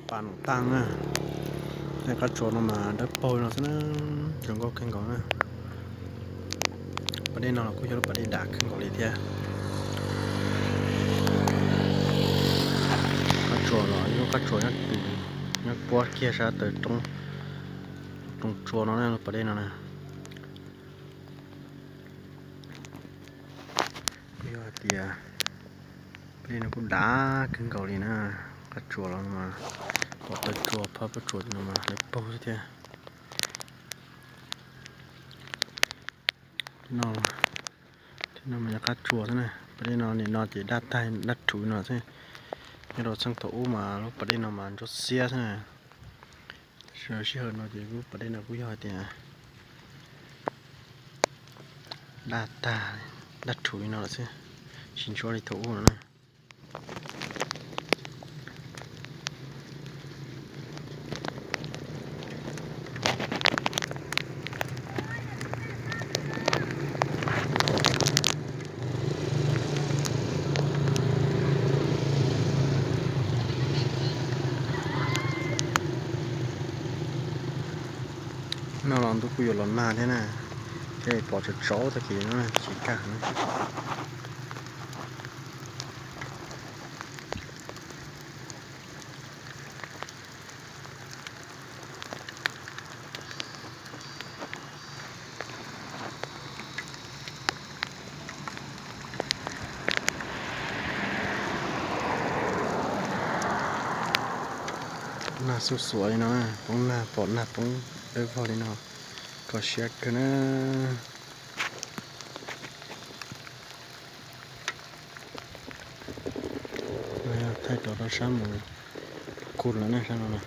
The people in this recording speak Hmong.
Pas num tag na. Tej qab tsuas no mas dawb paug no xwb na, zoo nkauj kawg nkaus na. Pas dej no los kuj yog lub pas dej dav kawg nkaus li thiab. Qab tsuas los yog qab tsuas nyob, nyob puab kiag sab taw roob tsua no na, lub pas dej no na. Kuj yog hais tias pas dej no kuj dav kawg nkaus li na. Qab tsuas los mas, pom taw tsua phab pob tsuas no mas dawb paug xwb thiab. No, no mas yog qab tsuas xwb na. Pas dej no nim no ces daj tag daj rhuv no xwb. Nyob rau txheej thaum ub mas lub pas dej no mas ntsuab xiab xwb na. Tab sis sij hawm no ces lub pas dej no kuj yog hais tias daj tag daj rhuv li no lawm xwb, tsis ntsuab li thaum ub no na. No los ntuj kuj yuav los nag thiab na, thiaj pom tsaus tsaus tag kis no tsis kaj heev. Nag xuj xuav li no, poob nag pom nag poob dawb vog li no, kho siab kawg na. Thaij rov rau sab mus kuj lawm na, sab no na.